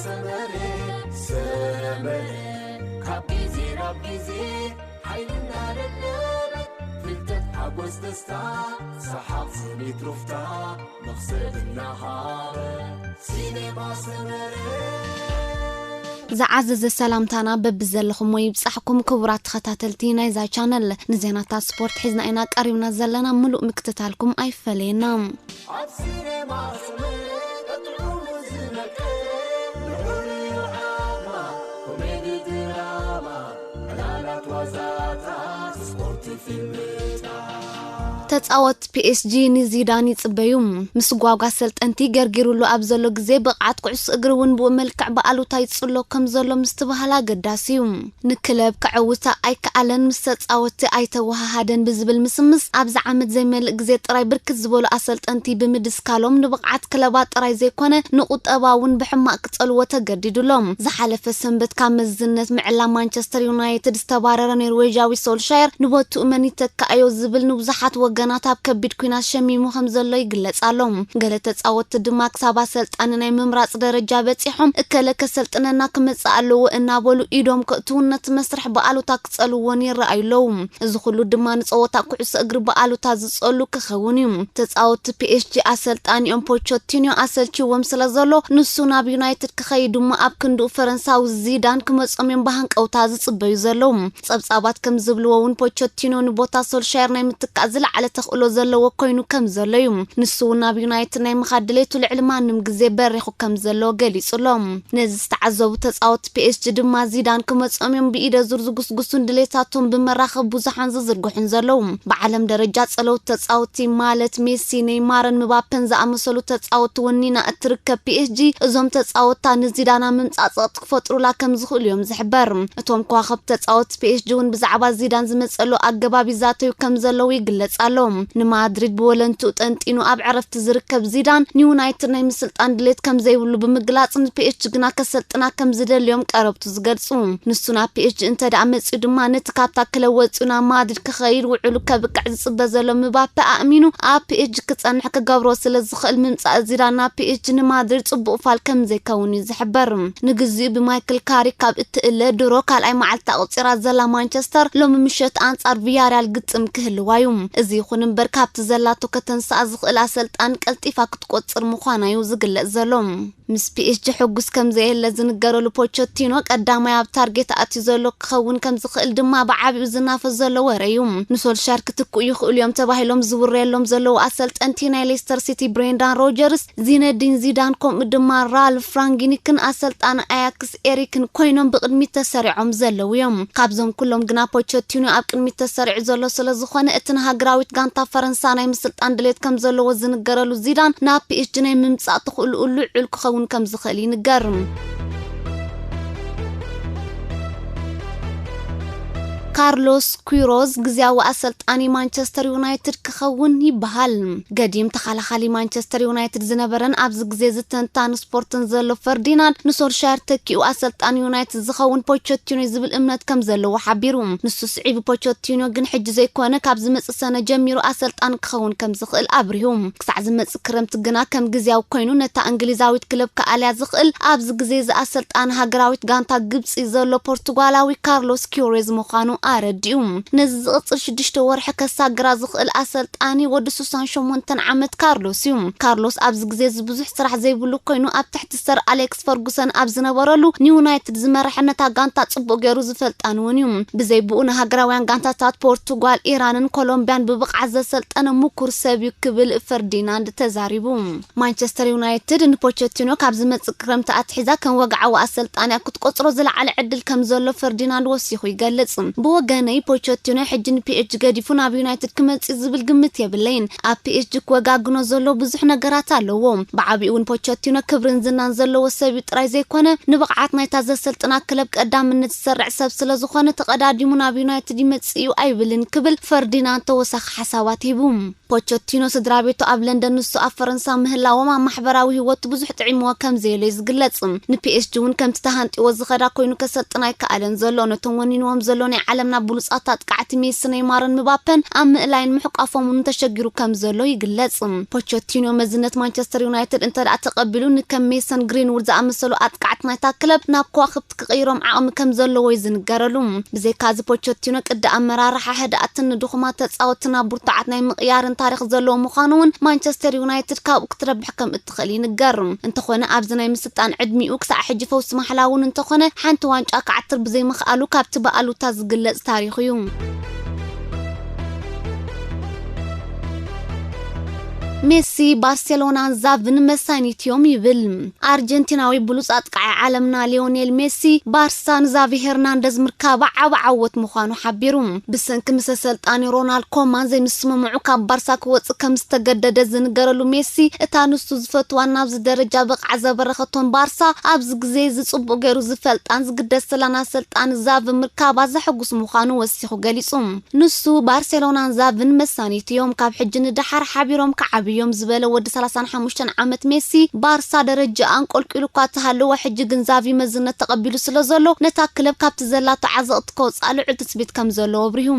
ሰመረ ሰመረ ካብ ግዜ ናብ ግዜ ሓይልና ደለበ ፍልጠት ሓጎስ ደስታ ሰሓቕ ስኒት ሩፍታ መኽሰብ እናሃበ ሲኔማ ሰመረ። ዝዓዘዘ ሰላምታና በብዘለኹሞ ይብጻሕኩም ክቡራት ተኸታተልቲ ናይዛ ቻነል። ንዜናታት ስፖርት ሒዝና ኢና ቀሪብና ዘለና፣ ምሉእ ምክትታልኩም ኣይፈለየና። ኣብ ሲኔማ ሰመረ ጥዑሙ ዝመቀ ንዑሪ ዓማ ኮሜዲ ድራማ ዕላላት ዋዛታት ስፖርት ፊልምታት። ተጻወት ፒኤስጂ ንዚዳን ይጽበዩ። ምስጓጓ ሰልጠንቲ ገርጊሩሉ ኣብ ዘሎ ግዜ ብቕዓት ኩዕሶ እግሪ እውን ብኡ መልክዕ ብኣሉታ ይጽሎ ከም ዘሎ ምስትብሃል ኣገዳሲ እዩ። ንክለብ ከዕውታ ኣይከኣለን፣ ምስ ተጻወትቲ ኣይተወሃሃደን ብዝብል ምስምስ ኣብዚ ዓመት ዘይመልእ ግዜ ጥራይ ብርክት ዝበሉ ኣሰልጠንቲ ብምድስካሎም ንብቕዓት ክለባት ጥራይ ዘይኮነ ንቁጠባ እውን ብሕማቕ ክጸልዎ ተገዲዱሎም። ዝሓለፈ ሰንበት ካብ መዝነት ምዕላ ማንቸስተር ዩናይትድ ዝተባረረ ኖርዌጃዊ ሶልሻየር ንቦትኡ መን ይተክኣዮ ዝብል ንብዙሓት ወገናት ኣብ ከቢድ ኲናት ሸሚሙ ከም ዘሎ ይግለጽ ኣሎ። ገለ ተጻወትቲ ድማ ክሳብ ኣሰልጣኒ ናይ ምምራጽ ደረጃ በጺሖም እከለ ከሰልጥነና ክመጽእ ኣለዎ እናበሉ ኢዶም ከእትዉን ነቲ መስርሕ ብኣሉታ ክጸልዎን ይረኣዩ ኣለዉ። እዚ ኩሉ ድማ ንጸወታ ኩዕሶ እግሪ ብኣሉታ ዝጸሉ ክኸውን እዩ። ተጻወትቲ ፒኤስጂ ኣሰልጣኒኦም ፖቸቲኖ ኣሰልችዎም ስለ ዘሎ ንሱ ናብ ዩናይትድ ክኸይድ እሞ ኣብ ክንድኡ ፈረንሳዊ ዚዳን ክመጾም እዮም ብሃንቀውታ ዝጽበዩ ዘለዉ። ጸብጻባት ከም ዝብልዎ እውን ፖቸቲኖ ንቦታ ሶልሻየር ናይ ምትካእ ዝለዓለ ተኽእሎ ዘለዎ ኮይኑ ከም ዘሎ እዩ። ንሱ እውን ናብ ዩናይትድ ናይ ምኻድ ድሌቱ ልዕሊ ማንም ግዜ በሪኹ ከም ዘሎ ገሊጹ ኣሎ። ነዚ ዝተዓዘቡ ተጻወትቲ ፒኤስጂ ድማ ዚዳን ክመጾም እዮም ብኢደ ዙር ዝጉስጉሱን ድሌታቶም ብመራኸብ ብዙሓን ዝዝርግሑን ዘለዉ። ብዓለም ደረጃ ጸለውቲ ተጻወትቲ ማለት ሜሲ፣ ኔይማርን ምባፐን ዝኣመሰሉ ተጻወትቲ ወኒና እትርከብ ፒኤስጂ እዞም ተጻወትታ ንዚዳን ኣብ ምምጻእ ጸቕጢ ክፈጥሩላ ከም ዝኽእሉ እዮም ዝሕበር። እቶም ከዋኽብቲ ተጻወትቲ ፒኤስጂ እውን ብዛዕባ ዚዳን ዝመጸሉ ኣገባብ ይዛተዩ ከም ዘለዉ ይግለጽ ኣሎ። ንማድሪድ ብወለንትኡ ጠንጢኑ ኣብ ዕረፍቲ ዝርከብ ዚዳን ንዩናይትድ ናይ ምስልጣን ድሌት ከም ዘይብሉ ብምግላጽ ንፒኤስጂ ግና ከሰልጥና ከም ዝደልዮም ቀረብቱ ዝገልጹ። ንሱ ናብ ፒኤስጂ እንተ ደኣ መጺኡ ድማ ነቲ ካብታ ክለብ ወጺኡ ናብ ማድሪድ ክኸይድ ውዕሉ ከብቅዕ ዝጽበ ዘሎ ምባፔ ኣእሚኑ ኣብ ፒኤስጂ ክጸንሕ ክገብሮ ስለ ዝኽእል ምምጻእ ዚዳን ናብ ፒኤስጂ ንማድሪድ ጽቡቕ ፋል ከም ዘይከውን እዩ ዝሕበር። ንግዚኡ ብማይክል ካሪክ ካብ እትእለ ድሮ ካልኣይ መዓልቲ ኣቑጺራ ዘላ ማንቸስተር ሎሚ ምሸት ኣንጻር ቪያሪያል ግጥም ክህልዋ እዩ። እዚ ይኹን እምበር ካብቲ ዘላቶ ከተንስኣ ዝኽእል ኣሰልጣን ቀልጢፋ ክትቆጽር ምዃና እዩ ዝግለጽ ዘሎ። ምስ ፒኤስጂ ሕጉስ ከም ዘየለ ዝንገረሉ ፖቸቲኖ ቀዳማይ ኣብ ታርጌት ኣትዩ ዘሎ ክኸውን ከም ዝኽእል ድማ ብዓቢኡ ዝናፈስ ዘሎ ወረ እዩ። ንሶልሻር ክትክኡ ይኽእሉ እዮም ተባሂሎም ዝውረየሎም ዘለዉ ኣሰልጠንቲ ናይ ሌስተር ሲቲ ብሬንዳን ሮጀርስ፣ ዚነዲን ዚዳን ከምኡ ድማ ራልፍ ራንጊኒክን ኣሰልጣን ኣያክስ ኤሪክን ኮይኖም ብቕድሚት ተሰሪዖም ዘለዉ እዮም። ካብዞም ኩሎም ግና ፖቸቲኖ ኣብ ቅድሚት ተሰሪዑ ዘሎ ስለ ዝኾነ እቲ ንሃገራዊት ጋንታ ፈረንሳ ናይ ምስልጣን ድሌት ከም ዘለዎ ዝንገረሉ ዚዳን ናብ ፒኤስጂ ናይ ምምጻእ ትኽእልኡ ልዑል ክኸውን ከም ዝኽእል ይንገር። ካርሎስ ኲሮዝ ግዝያዊ ኣሰልጣኒ ማንቸስተር ዩናይትድ ክኸውን ይበሃል። ገዲም ተኸላኻሊ ማንቸስተር ዩናይትድ ዝነበረን ኣብዚ ግዜ ዝተንታን ስፖርትን ዘሎ ፈርዲናንድ ንሶልሻየር ተኪኡ ኣሰልጣኒ ዩናይትድ ዝኸውን ፖቸቲኖ ዝብል እምነት ከም ዘለዎ ሓቢሩ። ንሱ ስዒቡ ፖቸቲኖ ግን ሕጂ ዘይኮነ ካብ ዝመጽእ ሰነ ጀሚሩ ኣሰልጣኒ ክኸውን ከም ዝኽእል ኣብሪሁ። ክሳዕ ዝመጽእ ክረምቲ ግና ከም ግዝያዊ ኮይኑ ነታ እንግሊዛዊት ክለብ ክኣልያ ዝኽእል ኣብዚ ግዜ እዚ ኣሰልጣኒ ሃገራዊት ጋንታ ግብጺ ዘሎ ፖርቱጋላዊ ካርሎስ ኪዮሬዝ ምዃኑ ኣረዲኡ። ነዚ ዝቕጽል ሽዱሽተ ወርሒ ከሳግራ ዝኽእል ኣሰልጣኒ ወዲ ስሳን ሸሞንተን ዓመት ካርሎስ እዩ። ካርሎስ ኣብዚ ግዜ እዚ ብዙሕ ስራሕ ዘይብሉ ኮይኑ ኣብ ትሕቲ ሰር ኣሌክስ ፈርጉሰን ኣብ ዝነበረሉ ንዩናይትድ ዝመርሐ ነታ ጋንታ ጽቡቕ ገይሩ ዝፈልጣን እውን እዩ። ብዘይ ብኡ ንሃገራውያን ጋንታታት ፖርቱጋል፣ ኢራንን ኮሎምቢያን ብብቕዓት ዘሰልጠነ ምኩር ሰብ እዩ ክብል ፈርዲናንድ ተዛሪቡ። ማንቸስተር ዩናይትድ ንፖቸቲኖ ካብ ዝመጽእ ክረምቲ ኣትሒዛ ከም ወግዓዊ ኣሰልጣኒኣ ክትቆጽሮ ዝለዓለ ዕድል ከም ዘሎ ፈርዲናንድ ወሲኹ ይገልጽ። ብወገነይ ፖቸቲኖ ሕጂ ንፒኤስጂ ገዲፉ ናብ ዩናይትድ ክመጽእ ዝብል ግምት የብለይን። ኣብ ፒኤስጂ ክወጋግኖ ዘሎ ብዙሕ ነገራት ኣለዎ። ብዓቢኡ እውን ፖቸቲኖ ክብርን ዝናን ዘለዎ ሰብ እዩ ጥራይ ዘይኮነ ንብቕዓት ናይታ ዘሰልጥና ክለብ ቀዳምነት ዝሰርዕ ሰብ ስለ ዝኾነ ተቐዳዲሙ ናብ ዩናይትድ ይመጽእ እዩ ኣይብልን ክብል ፈርዲናንድ ተወሳኺ ሓሳባት ሂቡ። ፖቸቲኖ ስድራ ቤቱ ኣብ ለንደን ንሱ ኣብ ፈረንሳ ምህላዎም ኣብ ማሕበራዊ ህይወቱ ብዙሕ ጥዒምዎ ከም ዘየሎ እዩ ዝግለጽ። ንፒኤስጂ እውን ከምቲ ተሃንጢዎ ዝኸዳ ኮይኑ ከሰልጥን ኣይከኣለን ዘሎ። ነቶም ወኒንዎም ዘሎ ናይ ዓለም ናብ ብሉጻት ኣጥቃዕቲ ሜሲ፣ ኔይማርን ምባፐን ኣብ ምእላይን ምሕቋፎም እውን ተሸጊሩ ከም ዘሎ ይግለጽ። ፖቸቲኖ መዝነት ማንቸስተር ዩናይትድ እንተ ደኣ ተቐቢሉ፣ ንከም ሜሰን ግሪንውድ ዝኣመሰሉ ኣጥቃዕቲ ናይታ ክለብ ናብ ከዋኽብቲ ክቕይሮም ዓቕሚ ከም ዘለዎ እዩ ዝንገረሉ። ብዘይካዚ ፖቸቲኖ ቅዲ ኣመራርሓ፣ ህድኣትን ንድኹማት ተጻወትቲ ናብ ብርቱዓት ናይ ምቕያርን ታሪኽ ዘለዎ ምዃኑ እውን ማንቸስተር ዩናይትድ ካብኡ ክትረብሕ ከም እትኽእል ይንገር። እንተኾነ ኣብዚ ናይ ምስልጣን ዕድሚኡ ክሳዕ ሕጂ ፈውሲ ማሕላ እውን እንተኾነ ሓንቲ ዋንጫ ክዓትር ብዘይምኽኣሉ ካብቲ ብኣሉታ ዝግለጽ ታሪኹ እዩ። ሜሲ፣ ባርሴሎናን ዛቪን መሳኒት እዮም ይብል። ኣርጀንቲናዊ ብሉጽ ኣጥቃዒ ዓለምና ሊዮኔል ሜሲ፣ ባርሳ ንዛቪ ሄርናንደዝ ምርካባ ዓቢ ዓወት ምዃኑ ሓቢሩ። ብሰንኪ ምስ ኣሰልጣኒ ሮናልድ ኮማን ዘይምስምምዑ ካብ ባርሳ ክወጽእ ከም ዝተገደደ ዝንገረሉ ሜሲ፣ እታ ንሱ ዝፈትዋን ናብዚ ደረጃ ብቕዓት ዘበረኸቶን ባርሳ ኣብዚ ግዜ እዚ ጽቡቕ ገይሩ ዝፈልጣን ዝግደሰላን ኣሰልጣኒ ዛቪ ምርካባ ዘሐጉስ ምዃኑ ወሲኹ ገሊጹ። ንሱ፣ ባርሴሎናን ዛቪን መሳኒት እዮም፣ ካብ ሕጂ ንደሓር ሓቢሮም ክዓብዩ እዮም ዝበለ ወዲ ሰላሳን ሓሙሽተን ዓመት ሜሲ፣ ባርሳ ደረጃ ኣንቆልቂሉ እኳ ተሃለወ፣ ሕጂ ግን ዛቪ መዝነት ተቐቢሉ ስለ ዘሎ፣ ነታ ክለብ ካብቲ ዘላቶ ዓዘቕቲ ከውጽኣ ልዑል ትጽቢት ከም ዘለዎ ኣብሪሁ።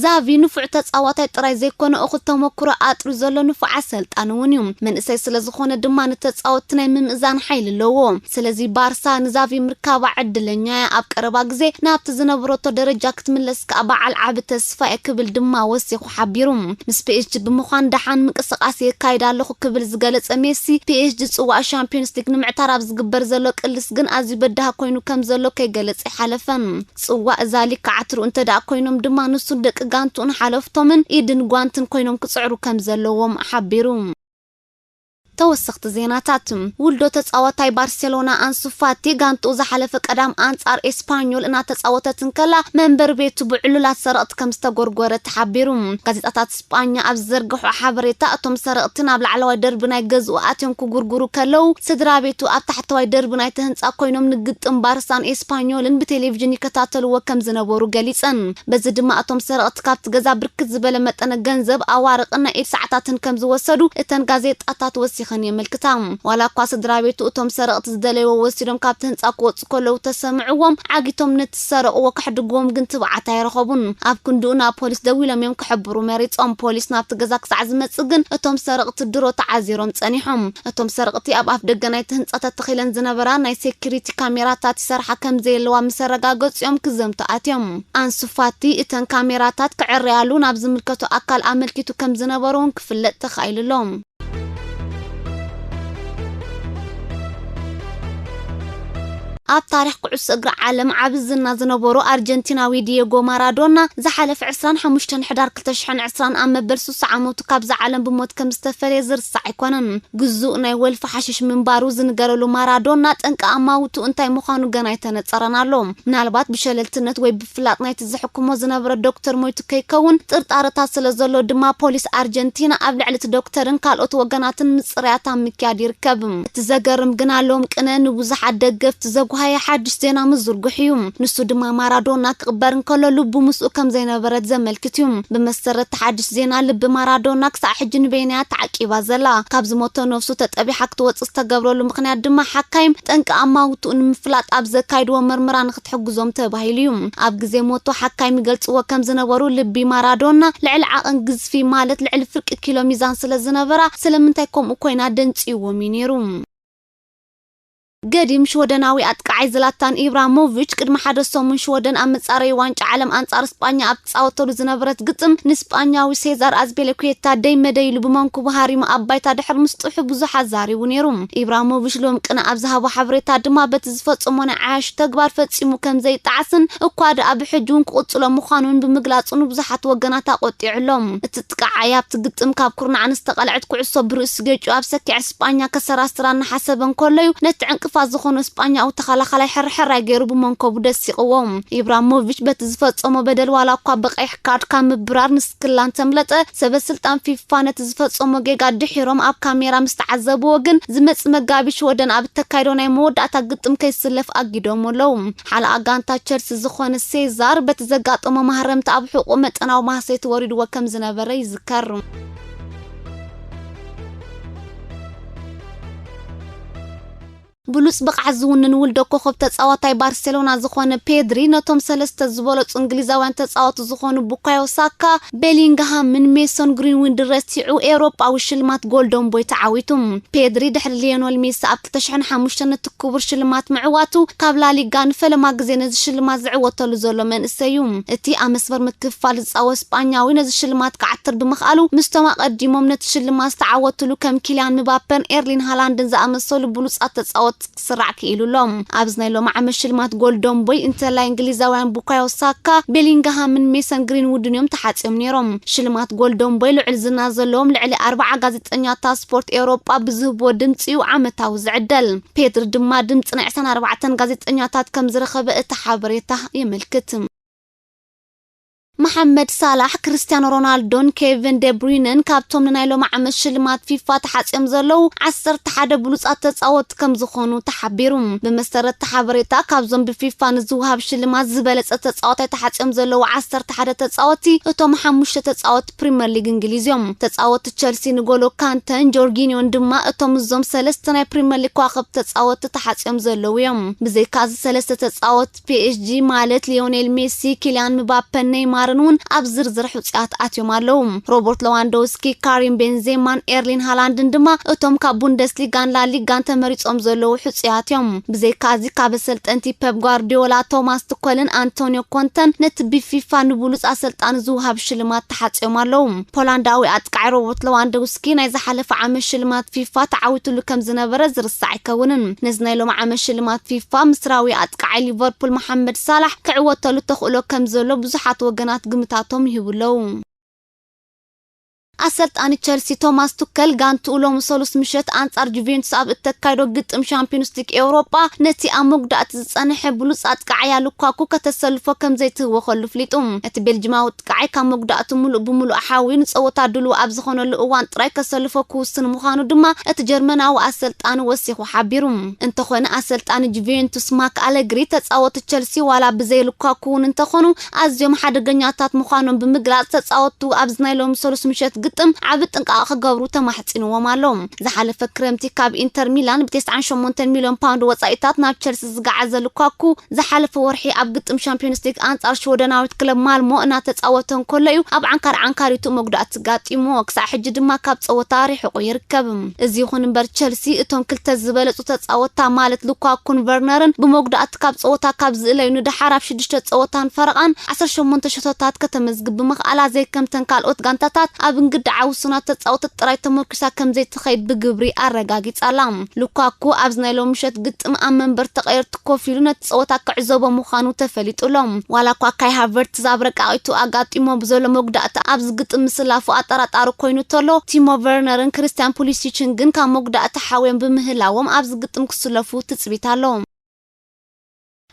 ዛቪ ንፉዕ ተጻዋታይ ጥራይ ዘይኮነ፣ እኹል ተመኩሮ ኣጥርዩ ዘሎ ንፉዕ ኣሰልጣኒ እውን እዩ። መንእሰይ ስለ ዝኾነ ድማ ንተጻወትቲ ናይ ምምእዛን ሓይሊ ኣለዎ። ስለዚ ባርሳ ንዛቪ ምርካባ ዕድለኛ እያ። ኣብ ቀረባ ግዜ ናብቲ ዝነበረቶ ደረጃ ክትምለስ ከኣ በዓል ዓቢ ተስፋ እየ ክብል ድማ ወሲኹ ሓቢሩ። ምስ ፒ ኤስ ጂ ብምዃን ደሓን ምንቅስቓስ የካይድ ኣለኹ ክብል ዝገለጸ ሜሲ፣ ፒ ኤስ ጂ ጽዋእ ሻምፒዮንስ ሊግ ንምዕታር ኣብ ዝግበር ዘሎ ቅልስ ግን ኣዝዩ በዳሂ ኮይኑ ከም ዘሎ ከይገለጸ ኣይሓለፈን። ጽዋእ እዛ ሊግ ክዓትሩ እንተ ደኣ ኮይኖም ድማ ንሱን ደቂ ጋንትኡን ሓለፍቶምን ኢድን ጓንትን ኮይኖም ክጽዕሩ ከም ዘለዎም ሓቢሩ። ተወሰኽቲ ዜናታት። ውልዶ ተጻዋታይ ባርሴሎና ኣንሱ ፋቲ ጋንትኡ ዝሓለፈ ቀዳም ኣንጻር ኤስፓኞል እናተጻወተት እንከላ መንበሪ ቤቱ ብዕሉላት ሰረቕቲ ከም ዝተጎርጎረ ተሓቢሩ። ጋዜጣታት ስጳኛ ኣብ ዝዘርግሖ ሓበሬታ፣ እቶም ሰረቕቲ ናብ ላዕለዋይ ደርቢ ናይ ገዝኡ ኣትዮም ክጉርጉሩ ከለዉ፣ ስድራ ቤቱ ኣብ ታሕተዋይ ደርቢ ናይቲ ህንጻ ኮይኖም ንግጥም ባርሳን ኤስፓኞልን ብቴሌቪዥን ይከታተልዎ ከም ዝነበሩ ገሊጸን። በዚ ድማ እቶም ሰረቕቲ ካብቲ ገዛ ብርክት ዝበለ መጠነ ገንዘብ፣ ኣዋርቕን ናይ ኢድ ሰዓታትን ከም ዝወሰዱ እተን ጋዜጣታት ወሲኸን የመልክታ። ዋላ እኳ ስድራ ቤቱ እቶም ሰረቕቲ ዝደለይዎ ወሲዶም ካብቲ ህንጻ ክወጹ ከለዉ ተሰምዕዎም፣ ዓጊቶም ነቲ ዝሰረቕዎ ከሕድግዎም ግን ትብዓት ኣይረኸቡን። ኣብ ክንድኡ ናብ ፖሊስ ደዊሎም እዮም ክሕብሩ መሪጾም። ፖሊስ ናብቲ ገዛ ክሳዕ ዝመጽእ ግን እቶም ሰረቕቲ ድሮ ተዓዚሮም ጸኒሖም። እቶም ሰረቕቲ ኣብ ኣፍ ደገ ናይቲ ህንጻ ተተኺለን ዝነበራ ናይ ሴኩሪቲ ካሜራታት ይሰርሓ ከም ዘየለዋ ምስ ኣረጋገጹ እዮም ክዘምቱ ኣትዮም። ኣንሱ ፋቲ እተን ካሜራታት ክዕረያሉ ናብ ዝምልከቶ ኣካል ኣመልኪቱ ከም ዝነበረ እውን ክፍለጥ ተኻኢሉ ኣሎ። ኣብ ታሪኽ ኩዕሶ እግሪ ዓለም ዓቢ ዝና ዝነበሮ ኣርጀንቲናዊ ዲየጎ ማራዶና ዝሓለፈ ዕስራን ሓሙሽተን ሕዳር ክልተ ሽሕን ዕስራን ኣብ መበል ስሳ ዓመቱ ካብዛ ዓለም ብሞት ከም ዝተፈለየ ዝርሳዕ ኣይኮነን። ግዙእ ናይ ወልፊ ሓሽሽ ምንባሩ ዝንገረሉ ማራዶና ጠንቂ ኣማውትኡ እንታይ ምዃኑ ገና ኣይተነጸረን ኣሎ። ምናልባት ብሸለልትነት ወይ ብፍላጥ ናይቲ ዝሕክሞ ዝነበረ ዶክተር ሞይቱ ከይከውን ጥርጣረታት ስለ ዘሎ ድማ ፖሊስ ኣርጀንቲና ኣብ ልዕሊ እቲ ዶክተርን ካልኦት ወገናትን ምጽራያት ኣብ ምክያድ ይርከብ። እቲ ዘገርም ግና ሎም ቅነ ንብዙሓት ደገፍቲ ዘጉሃየ ሓድሽ ዜና ምዝርግሑ እዩ። ንሱ ድማ ማራዶና ክቕበር እንከሎ ልቡ ምስኡ ከም ዘይነበረት ዘመልክት እዩ። ብመሰረት እቲ ሓድሽ ዜና ልቢ ማራዶና ክሳዕ ሕጂ ንበይናያ ተዓቂባ ዘላ። ካብ ዝሞተ ነፍሱ ተጠቢሓ ክትወጽእ ዝተገብረሉ ምኽንያት ድማ ሓካይም ጠንቂ ኣማውትኡ ንምፍላጥ ኣብ ዘካይድዎ መርመራ ንክትሕግዞም ተባሂሉ እዩ። ኣብ ግዜ ሞቱ ሓካይም ይገልጽዎ ከም ዝነበሩ ልቢ ማራዶና ልዕሊ ዓቐን ግዝፊ ማለት ልዕሊ ፍርቂ ኪሎ ሚዛን ስለ ዝነበራ ስለምንታይ ከምኡ ኮይና ደንጽይዎም እዩ ነይሩ። ገዲም ሽወደናዊ ኣጥቃዓይ ዝላታን ኢብራሞቪች ቅድሚ ሓደ ሰሙን ሽወደን ኣብ መጻረዪ ዋንጫ ዓለም ኣንጻር ስጳኛ ኣብ ትጻወተሉ ዝነበረት ግጥም ንስጳኛዊ ሴዛር ኣዝፔሊኩዌታ ደይ መደይ ኢሉ ብመንኩቡ ሃሪሙ ኣብ ባይታ ድሕሪ ምስጥሑ ብዙሓት ዛሪቡ ነይሩ። ኢብራሞቪች ሎም ቅነ ኣብ ዝሃቦ ሓበሬታ ድማ በቲ ዝፈጸሞ ናይ ዓያሹ ተግባር ፈጺሙ ከም ዘይጠዓስን እኳ ደኣ ብሕጂ እውን ክቕጽሎ ምዃኑን ብምግላጹ ንብዙሓት ወገናት ኣቖጢዑ ኣሎ። እቲ ጥቃዓይ ኣብቲ ግጥም ካብ ኩርናዕ ንዝተቐልዐት ኩዕሶ ብርእሲ ገጭ ኣብ ሰኪዐ ስጳኛ ከሰራስራ እናሓሰበ እንከሎ እዩ ነቲ ዕንቅፋት ዝኾኖ ስጳኛዊ ተኸላኻላይ ሕርሕራይ ገይሩ ብመንከቡ ደሲቕዎ። ኢብራሞቪች በቲ ዝፈጸሞ በደል ዋላ እኳ ብቐይሕ ካርድ ካብ ምብራር ንስክላ እንተምለጠ፣ ሰበ ስልጣን ፊፋ ነቲ ዝፈጸሞ ጌጋ ድሒሮም ኣብ ካሜራ ምስ ተዓዘብዎ ግን ዝመጽእ መጋቢት ሽወደን ኣብ እተካይዶ ናይ መወዳእታ ግጥም ከይስለፍ ኣጊዶም ኣለዉ። ሓለቓ ጋንታ ቸልሲ ዝኾነ ሴዛር በቲ ዘጋጠሞ ማህረምቲ ኣብ ሕቑኡ መጠናዊ ማህሰይቲ ወሪድዎ ከም ዝነበረ ይዝከር። ብሉጽ ብቕዓት ዝውንን ውልዶ ኮኸብ ተጻዋታይ ባርሴሎና ዝኾነ ፔድሪ ነቶም ሰለስተ ዝበለጹ እንግሊዛውያን ተጻወቱ ዝኾኑ ቡካዮ ሳካ፣ ቤሊንግሃምን ሜሶን ግሪንውድን ረቲዑ ኤውሮጳዊ ሽልማት ጎልደን ቦይ ተዓዊቱ። ፔድሪ ድሕሪ ሊዮኖል ሜሲ ኣብ ክልተ ሽሕን ሓሙሽተን ነቲ ክቡር ሽልማት ምዕዋቱ ካብ ላሊጋ ንፈለማ ግዜ ነዚ ሽልማት ዝዕወተሉ ዘሎ መንእሰይ እዩ። እቲ ኣብ መስመር ምክፍፋል ዝጻወት ስጳኛዊ ነዚ ሽልማት ክዓትር ብምኽኣሉ ምስቶም ኣቐዲሞም ነቲ ሽልማት ዝተዓወትሉ ከም ኪልያን ምባፐን ኤርሊን ሃላንድን ዝኣመሰሉ ብሉጻት ተጻወትቲ ክስራዕ ክኢሉ ኣሎ። ኣብዚ ናይ ሎሚ ዓመት ሽልማት ጎልደን ቦይ እንተላይ እንግሊዛውያን ቡካዮ ሳካ፣ ቤሊንግሃምን ሜሰን ግሪንውድን እዮም ተሓጽዮም ነይሮም። ሽልማት ጎልደን ቦይ ልዑል ዝና ዘለዎም ልዕሊ ኣርባዓ ጋዜጠኛታት ስፖርት ኤውሮጳ ብዝህብዎ ድምጺ እዩ ዓመታዊ ዝዕደል። ፔድሪ ድማ ድምጺ ናይ ዕስራን ኣርባዕተን ጋዜጠኛታት ከም ዝረኸበ እቲ ሓበሬታ የመልክት። መሓመድ ሳላሕ፣ ክርስቲያኖ ሮናልዶን ኬቨን ዴብሩይነን ካብቶም ንናይ ሎሚ ዓመት ሽልማት ፊፋ ተሓጽዮም ዘለዉ ዓሰርተ ሓደ ብሉጻት ተጻወትቲ ከም ዝኾኑ ተሓቢሩ። ብመሰረት እቲ ሓበሬታ፣ ካብዞም ብፊፋ ንዝወሃብ ሽልማት ዝበለጸ ተጻዋታይ ተሓጽዮም ዘለዉ ዓሰርተ ሓደ ተጻወትቲ፣ እቶም ሓሙሽተ ተጻወትቲ ፕሪምየር ሊግ እንግሊዝ እዮም። ተጻወትቲ ቸልሲ ንጎሎ ካንተን ጆርጊኒዮን ድማ እቶም እዞም ሰለስተ ናይ ፕሪምየር ሊግ ከዋኽብቲ ተጻወትቲ ተሓጽዮም ዘለዉ እዮም። ብዘይካ እዚ ሰለስተ ተጻወትቲ ፒኤስጂ ማለት ሊዮኔል ሜሲ፣ ኪልያን ምባፐን ኔይማርን እውን ኣብ ዝርዝር ሕጹያት ኣትዮም ኣለዉ። ሮበርት ሌዋንዶውስኪ፣ ካሪም ቤንዜማን ኤርሊን ሃላንድን ድማ እቶም ካብ ቡንደስሊጋን ላሊጋን ተመሪጾም ዘለዉ ሕጹያት እዮም። ብዘይካ እዚ ካብ ኣሰልጠንቲ ፔፕ ጓርዲዮላ፣ ቶማስ ቱከልን ኣንቶኒዮ ኮንተን ነቲ ብፊፋ ንብሉጽ ኣሰልጣኒ ዝወሃብ ሽልማት ተሓጽዮም ኣለዉ። ፖላንዳዊ ኣጥቃዒ ሮበርት ሌዋንዶውስኪ ናይ ዝሓለፈ ዓመት ሽልማት ፊፋ ተዓዊትሉ ከም ዝነበረ ዝርሳዕ ኣይከውንን። ነዚ ናይ ሎሚ ዓመት ሽልማት ፊፋ ምስራዊ ኣጥቃዓይ ሊቨርፑል መሓመድ ሳላሕ ክዕወተሉ ተኽእሎ ከም ዘሎ ብዙሓት ወገናት ግምታቶም ይህቡ ኣለዉ። ኣሰልጣኒ ቸልሲ ቶማስ ቱከል ጋንትኡ ሎሚ ሰሉስ ምሸት ኣንጻር ጁቬንቱስ ኣብ እተካይዶ ግጥም ሻምፒዮንስ ሊግ ኤውሮጳ ነቲ ኣብ መጉዳእቲ ዝጸንሐ ብሉጽ ኣጥቃዓያ ሉካኩ ከተሰልፎ ከም ዘይትህወኸሉ ፍሊጡ። እቲ ቤልጅማዊ ኣጥቃዓይ ካብ መጉዳእቱ ምሉእ ብምሉእ ሓውዩ ንጸወታ ድሉው ኣብ ዝኾነሉ እዋን ጥራይ ከሰልፎ ክውስን ምዃኑ ድማ እቲ ጀርመናዊ ኣሰልጣኒ ወሲኹ ሓቢሩ። እንተኾነ ኣሰልጣኒ ጁቬንቱስ ማክ ኣለግሪ ተጻወቲ ቸልሲ ዋላ ብዘይ ሉካኩ እውን እንተኾኑ ኣዝዮም ሓደገኛታት ምዃኖም ብምግላጽ ተጻወቱ ኣብዚ ናይ ሎሚ ሰሉስ ምሸት ግጥም ዓቢ ጥንቃቐ ክገብሩ ተማሕጺንዎም ኣሎ። ዝሓለፈ ክረምቲ ካብ ኢንተር ሚላን ብ ተስዓን ሸሞንተን ሚልዮን ፓውንድ ወጻኢታት ናብ ቸልሲ ዝገዓዘ ሉካኩ ዝሓለፈ ወርሒ ኣብ ግጥም ሻምፒዮንስ ሊግ ኣንጻር ሽወደናዊት ክለብ ማልሞ እናተጻወተ እንከሎ እዩ ኣብ ዓንካር ዓንካሪቱ መጉዳእቲ ጋጢሞ። ክሳዕ ሕጂ ድማ ካብ ጸወታ ርሒቑ ይርከብ። እዚ ይኹን እምበር ቸልሲ እቶም ክልተ ዝበለጹ ተጻወታ ማለት ሉካኩን ቨርነርን ብመጉዳእቲ ካብ ጸወታ ካብ ዝእለዩ ንደሓር ኣብ ሽዱሽተ ጸወታን ፈረቓን ዓሰርተ ሸሞንተ ሸቶታት ከተመዝግብ ብምኽኣላ ዘይከምተን ካልኦት ጋንታታት ኣብ እንግድዓ ውሱናት ተጻወቲ ጥራይ ተመርኪሳ ከም ዘይትኸይድ ብግብሪ ኣረጋጊጻ ኣላ። ሉካኩ ኣብዚ ናይ ሎሚ ምሸት ግጥም ኣብ መንበር ተቐየርቲ ኮፍ ኢሉ ነቲ ጸወታ ክዕዘቦ ምዃኑ ተፈሊጡ ኣሎ። ዋላ እኳ ካይ ሃቨርትዝ ኣብ ረቃቒቱ ኣጋጢሞ ብዘሎ መጉዳእቲ ኣብዚ ግጥም ምስላፉ ኣጠራጣሪ ኮይኑ ተሎ፣ ቲሞ ቨርነርን ክርስቲያን ፑሊሲችን ግን ካብ መጉዳእቲ ሓውዮም ብምህላዎም ኣብዚ ግጥም ክስለፉ ትጽቢት ኣሎ።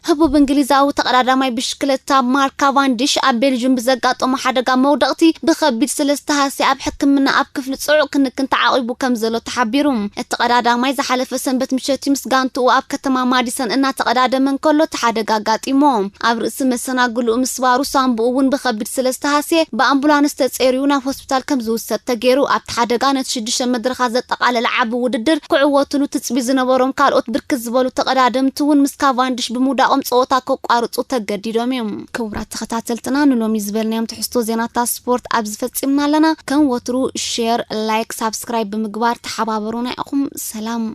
ህቡብ እንግሊዛዊ ተቐዳዳማይ ብሽክለታ ማርክ ካቫንዲሽ ኣብ ቤልጅም ብዘጋጠሞ ሓደጋ መውደቕቲ ብኸቢድ ስለ ዝተሃስየ ኣብ ሕክምና ኣብ ክፍሊ ጽዑቕ ክንክን ተዓቒቡ ከም ዘሎ ተሓቢሩ። እቲ ቀዳዳማይ ዝሓለፈ ሰንበት ምሸት ምስ ጋንትኡ ኣብ ከተማ ማዲሰን እናተቐዳደመ እንከሎ እቲ ሓደጋ ኣጋጢሞ። ኣብ ርእሲ መሰናግልኡ ምስባሩ ሳንቡኡ እውን ብኸቢድ ስለ ዝተሃስየ ብኣምቡላንስ ተጸርዩ ናብ ሆስፒታል ከም ዝውሰድ ተገይሩ። ኣብቲ ሓደጋ ነቲ ሽዱሽተ መድረኻት ዘጠቓለለ ዓቢ ውድድር ክዕወትሉ ትጽቢት ዝነበሮም ካልኦት ብርክት ዝበሉ ተቐዳደምቲ እውን ምስ ካቫንዲሽ ብምውዳቖም ጸወታ ከቋርጹ ተገዲዶም እዮም። ክቡራት ተኸታተልትና ንሎሚ ዝበልናዮም ትሕዝቶ ዜናታት ስፖርት ኣብዚ ፈጺምና ኣለና። ከም ወትሩ ሼር፣ ላይክ፣ ሳብስክራይብ ብምግባር ተሓባበሩና ኢኹም። ሰላም።